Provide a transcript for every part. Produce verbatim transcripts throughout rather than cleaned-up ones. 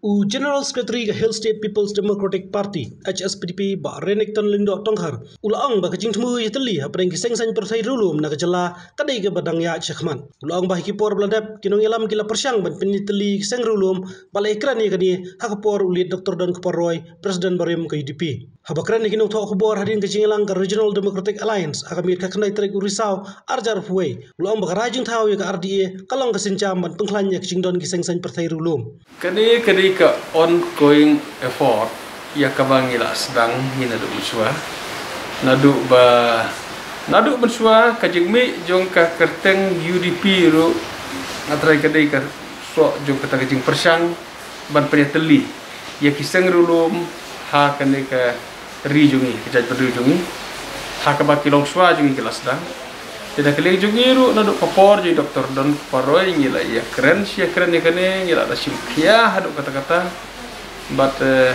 U General Secretary ka Hill State People's Democratic Party, H S P D P, Bah Renikton Lyngdoh Tongkhar, u la ong ba ka jingthmu ïatylli hapdeng ki seng saiñ pyrthei riewlum na ka jylla ka dei kaba dang ïaid shakhmat. U la ong ba ha ki por ba la dep, ki nongïalam ki la pyrshang ban pynïatylli ki seng riewlum, bad la ïakren ïa kane ha ka por u leit Doktor Donkupar Roy, President barim ka U D P. Haba kren ïa ki nongthoh khubor hadien ka jingïalang ka Regional Democratic Alliance ha ka miet ka khyndai tarik u Risaw arhajar arphew wei, u la ong ba ka rai jingthaw ïa ka R D A ka long ka sienjam ban pynkhlaiñ ïa ka jingdon ki seng saiñ pyrthei riewlum. Kane ka dei ka ongoing effort ïa kaba ngi la sdang hi naduh mynshuwa. Naduh ba, naduh mynshuwa ka jingmih jong ka kyrteng U D P ruh, nga trai ka dei ka soh jong kata ka jingpyrshang ban pynïatylli ïa ki seng riewlum ha kane ka ri jong ngi, ka jaitbynriew jong ngi, ha kaba ki longshuwa jong ngi ki la sdang. Te na ka liang jong ngi ruh naduh ka por jong i Doktor Donkupar Roy ngi la ïakren shi ïakren ïa kane, ngi la da shim khia haduh katta katta. Bad, eh,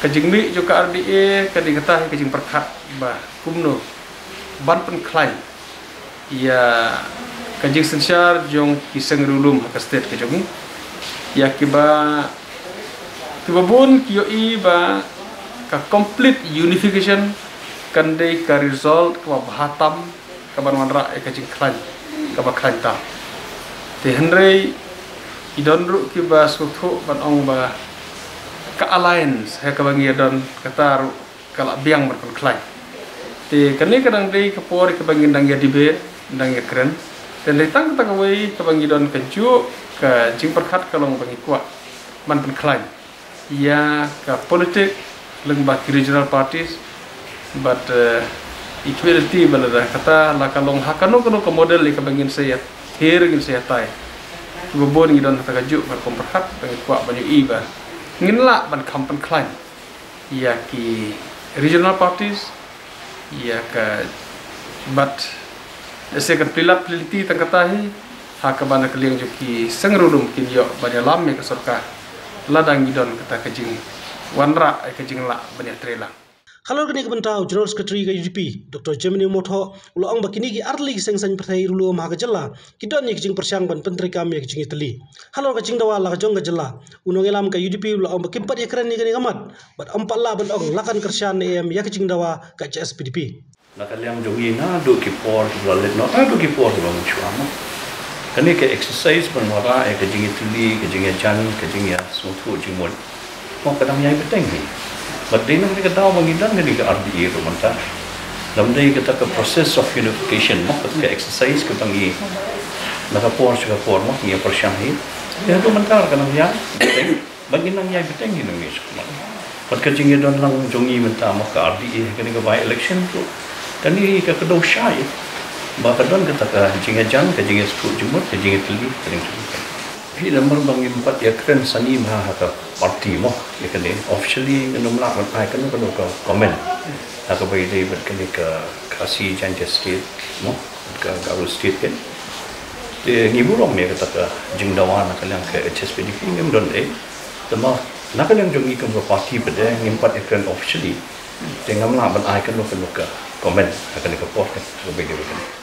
ka jingmih jong ka R D A ka dei kata hi ka jingpyrkhat ba kumno ban pynkhlaiñ ïa ka jingsynshar jong ki seng riewlum ha ka state ka jong ngi. Ïa kiba, kiba bun ki ïohi ba ka complete unification kan dei ka result kaba bha tam kaban wanrah ïa ka jingkhlaiñ kaba khlaiñ tam. Te hynrei ki don ruh kiba sngewthuh ban ong ba ka alliance ha kaba ngi ïadon kata ruh ka la biang ban pynkhlaiñ. Te kane ka dang dei ka por kaba ngin dang ïa debate, dang ïa kren. Te dei tang kata kawei kaba ngi don kajuh ka jingpyrkhat ka long ba ngi kwah ban pynkhlaiñ ïa ka politik lyngba ki regional parties bad, eh, equality ba lada kata la ka long ha kano kano ka model ïa kaba ngin sa ïa thir ngin sa ïa tai. Kiba bun ngi don kata kajuh ka rukom pyrkhat ba ngi kwah ban ïohi ba ngin lah ban kham pynkhlaiñ ïa ki regional parties, ïa ka bad lehse kan plie lap plie lynti tang kata hi, ha kaba na ka liang jong ki seng riewlum kin ïoh ban ïalam ïa ka sorkar lada ngi don kata ka jingwanrah ïa ka jinglah ban ïatreilang. Halor kane ka bynta u General Secretary ka U D P, Doktor Jemini Myrthoh, u la ong ba kine ki artylli ki seng saiñ pyrthei riewlum ha ka jylla ki don ïa ki jingpyrshang ban pyntreikam ïa ki jingïatylli. Halor ka jingdawa la ka jong ka jylla, u nongïalam ka U D P u la ong ba kim pat ïakren ïa kane ka mat bad ym pat lah ban ong la kan kyrshan ne em ïa ka jingdawa ka H S P D P. Na ka liang jong ngi naduh ki por kiba la leit noh, naduh ki por kiba mynshuwa mo. Kane ka exercise ban wanrah ïa ka jingïatylli, ka jingïajan, ka jingïasngewthuh jingmut, mo, ka dang ïai bteng hi. Bad dei na kane ka daw ba ngi don kane ka R D A ruh mynta. Lam dei kata ka process of unification mo, kata ka exercise kaba ngi na ka por sha ka por mo ngi ïa pyrshang hi. Te haduh mynta ka dang ïai bteng. Bad ngi nang ïai bteng hi nang ngi suk mo. Bad ka jingïadon lang jong ngi mynta mo ka R D A kane ka by election ruh, kane ka kdew shai ba ka don kata ka jingïajan, ka jingïasngewthuh jingmut, ka jingïatylli, ka jingïatylli. Phi, namar ba ngim pat ïakren sani bha ha ka party mo ïa kane, officially ngim lah ban ai kano kano ka comment ha kaba ïadei bad kane ka Khasi Jaintia State mo, ka Garo State kan. Te ngi burom ïa kata ka jingdawa na ka liang ka H S P D P, ngim don ei. Te ma na ka liang jong ngi kum ka party pat de ngim pat ïakren officially. Te ngam lah ban ai kano kano ka comment ha kane ka por kan, ha kaba ïadei bad kane.